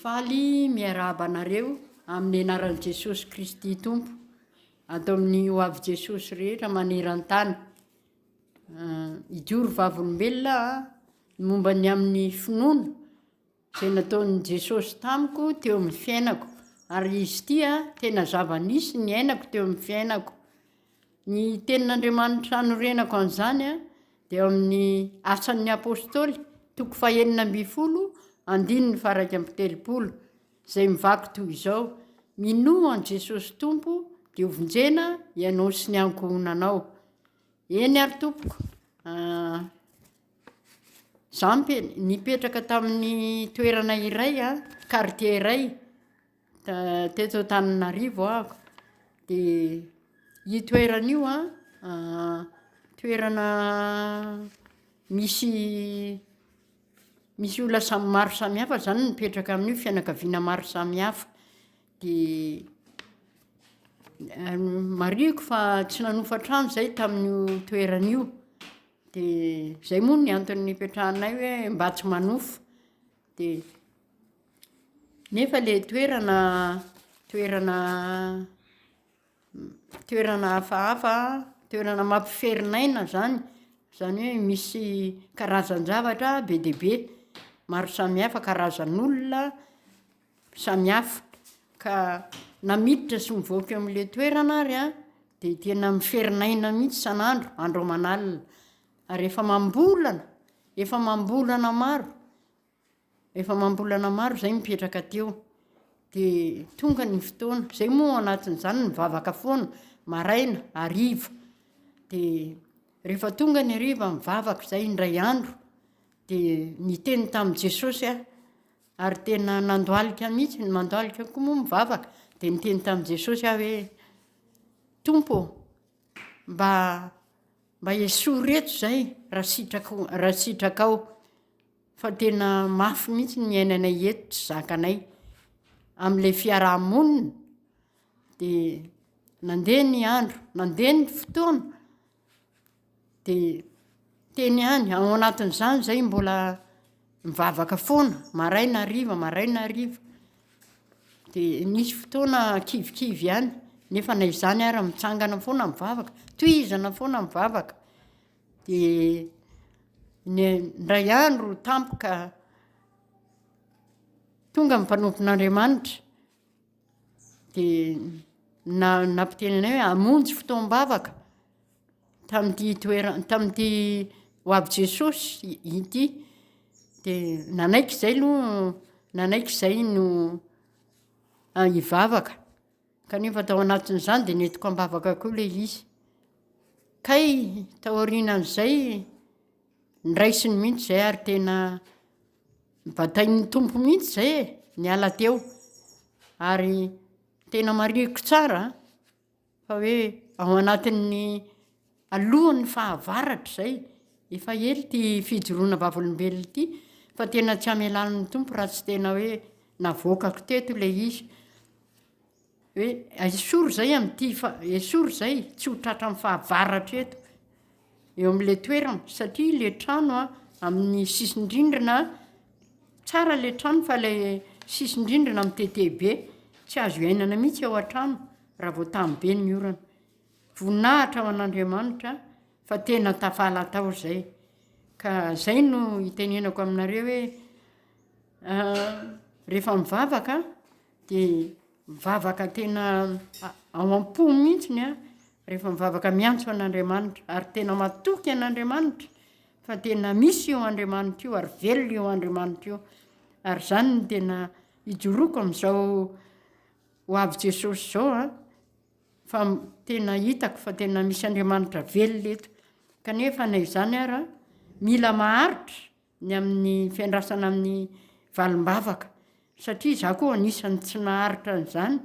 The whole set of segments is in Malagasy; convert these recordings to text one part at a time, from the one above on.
Faly miarahaba anareo amin'ny anaran'i Jesosy Kristy Tompo ato amin'ny Ho Avy Jesosy rehetra maneran-tany. Hijoro vavolombelona aho ny momba ny amin'ny finoana izay nataon'i Jesosy tamiko teo amin'ny fiainako. Ary izy ity tena zava-nisy niainako teo amin'ny fiainako. Ny tenin'Andriamanitra anorenako an'izany dia ao amin'ny Asan'ny Apostoly, toko fahenina ambin'ny folo, andininy faha-31, izay mivaky toy izao, Minoa an'i Jesosy Tompo, dia hovonjena ianao sy ny ankohonanao. Eny ary tompoko, izaho nipetraka tamin'ny toerana iray, quartier iray, Teto Antananarivo aho, de io toerana io an toerana misy misy olona samy maro samihafa zany mipetraka amin'io, fianakaviana maro samihafa, de marihiko fa tsy nanofa trano zahay tamin'io toerana io, de zay moa ny antony nipetrahanay hoe mba tsy manofa, de Nefa ilay toerana, toerana toerana hafahafa, toerana mampiferinaina zany, zany hoe misy karazan-javatra be dia be, maro samihafa, karazan'olona samihafa. Ka na miditra sy mivoaka eo amin'ilay toerana ary an, dia tena miferinaina mihitsy isan'andro, andro aman'alina. Ary efa amam-bolana, efa amam-bolana maro, Efa amam-bolana maro izay nipetraka teo, dia tonga ny fotoana, izay moa ao anatin'izany mivavaka foana, maraina, hariva, dia rehefa tonga ny hariva mivavaka izay indray andro, dia niteny tamin'i Jesosy aho, ary tena nandohalika mihitsy, ny mandohalika koa moa mivavaka, dia niteny tamin'i Jesosy aho hoe, Tompo ô, mba mba esory eto izay raha sitrako raha sitrakao. Fa tena mafy mihitsy ny iainanay eto, tsy zakanay. Amin'ilay fiaraha-monina, dia nandeha ny andro, nandeha ny fotoana, dia teny ihany, ao anatin'izany izay mbola mivavaka foana, maraina hariva, maraina hariva. Dia nisy fotoana kivikivy ihany, nefa na izany ary mitsangana foana mivavaka, tohizana foana mivavaka. Dia ny indray andro tampoka tonga ny mpanompon'Andriamanitra dia na- nampiteny anay hoe hamonjy fotoam-bavaka tamin'ity toerana tamin'ity ho avy Jesosy ity, dia nanaiky izay aloha nanaiky izay no hivavaka. Kanefa tao anatin'izany dia nentiko am-bavaka koa ilay izy. Kay taorianan'izay, noraisiny mihitsy izay ary tena nobatain'ny Tompo mihitsy izay e, niala teo. Ary tena marihiko tsara fa hoe ao anatin'ny alohan'ny fahavaratra izay, efa ela ity fijoroana vavolombelona ity fa tena tsy hamelan'ny Tompo raha tsy tena hoe navoakako teto ilay izy. Hoe esory izay amin'ity fa- esory izay tsy ho tratran'ny fahavaratra eto, eo amin'ilay toerana satria ilay trano an, amin'ny sisin-drindrina, tsara ilay trano fa ilay sisin-drindrina mitete be, tsy azo iainana mihitsy ao an-trano raha vao tamy be ny orana. Voninahitra ho an'Andriamanitra fa tena tafala tao izay. Ka izay no itenenako aminareo hoe rehefa mivavaka Dia mivavaka tena ao am-po mihitsiny an, rehefa mivavaka miantso an'Andriamanitra, ary tena matoky an'Andriamanitra fa tena misy io Andriamanitra io ary velona io Andriamanitra io, ary izany no tena ijoroako amin'izao ho avy Jesosy izao an, fa tena hitako fa tena misy Andriamanitra velona eto, kanefa na izany ara mila maharitra ny amin'ny fiandrasana amin'ny valim-bavaka satria izaho koa anisan'ny tsy naharitra an'izany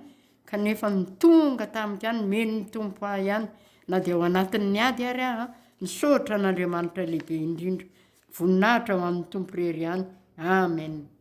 kanefa ny tonga tamiko ihany, nomen'ny Tompo ahy ihany na dia ao anatin'ny ady ary aho an, misaotra an'Andriamanitra lehibe indrindra, voninahitra ho an'ny Tompo irery ihany, Amen.